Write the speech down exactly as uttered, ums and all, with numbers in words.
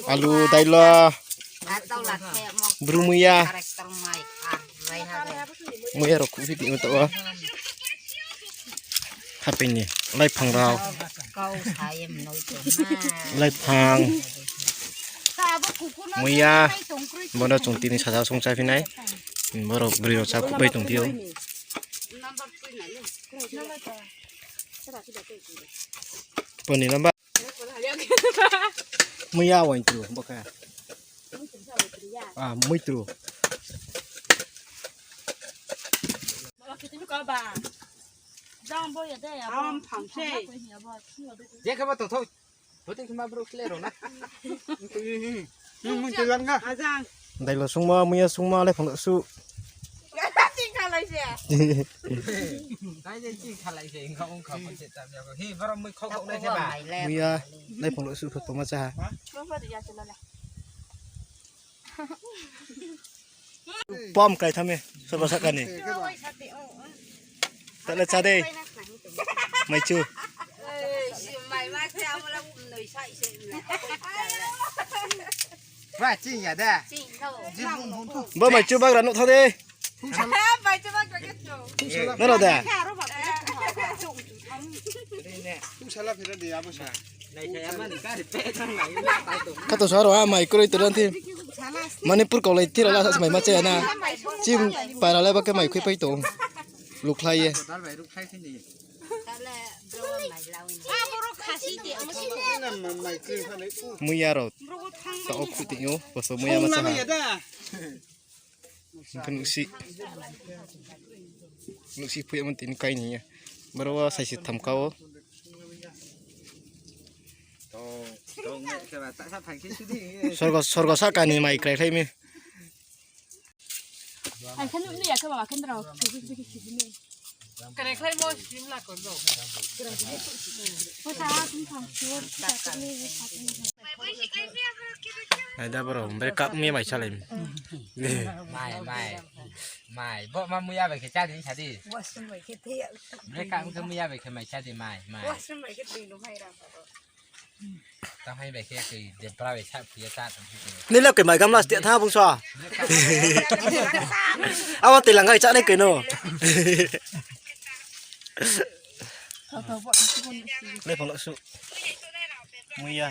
Alu, dailo, bru muiya. Muiya rao khuh phi tong ou. Haping ni laiphang rao. Laiphang. Muiya. Bono chung tini sasa song chá phi nai. Borok broi rao chá khuh bai tong phi ou. Boni lamba. Muiya waitru bo khe. Ah, muitru. Je khe ba tongthok. Bo tei khe ma brouh khle rao na. Dailo sungma, muiya sungma, laiphang lo su. Ching khalai se. Nai je ching khalai se, wngkha wngkha bo se tam ya bo. Hi, borok mui khok khok nai se ba. Muiya, laiphang lo su khe tongma cha ha. Pom kai thame, soba sakani. Tale cha dei. Maichu. Ba ching ya da. Bo maichu bagra nuh tha dei. Noro da. Sala phira de abo sa. Khato sa ro ha mai kroi tong thi. Manipur kaulai thira la sa mai ma chaya na. Chim para le ba khe mai khui pai tong. Lukhlai ye. Muiya rao. Ta o khui tong ou, boso muiya ma cha ha. Hingkhe nuhsi. Nuhsi phuiyamo tini kaini ya. Boro wo saisi tham ka o. Sorgo, sorgo saka ni mai kraikhlai mi. Nai da boro, break up mi mai salai mi. Mai, mai. Mai, bo ma muiya bai khe chá di, sa di. Break up khe muiya bai khe mai chá di, mai, mai. Tang hai bai khe koi debra bai sa phuya cha tong khe. Nini le koi mai gamla stia tha bung sa. Abo tei lang gai cha nai koi no. Laiphang lo su. Muiya.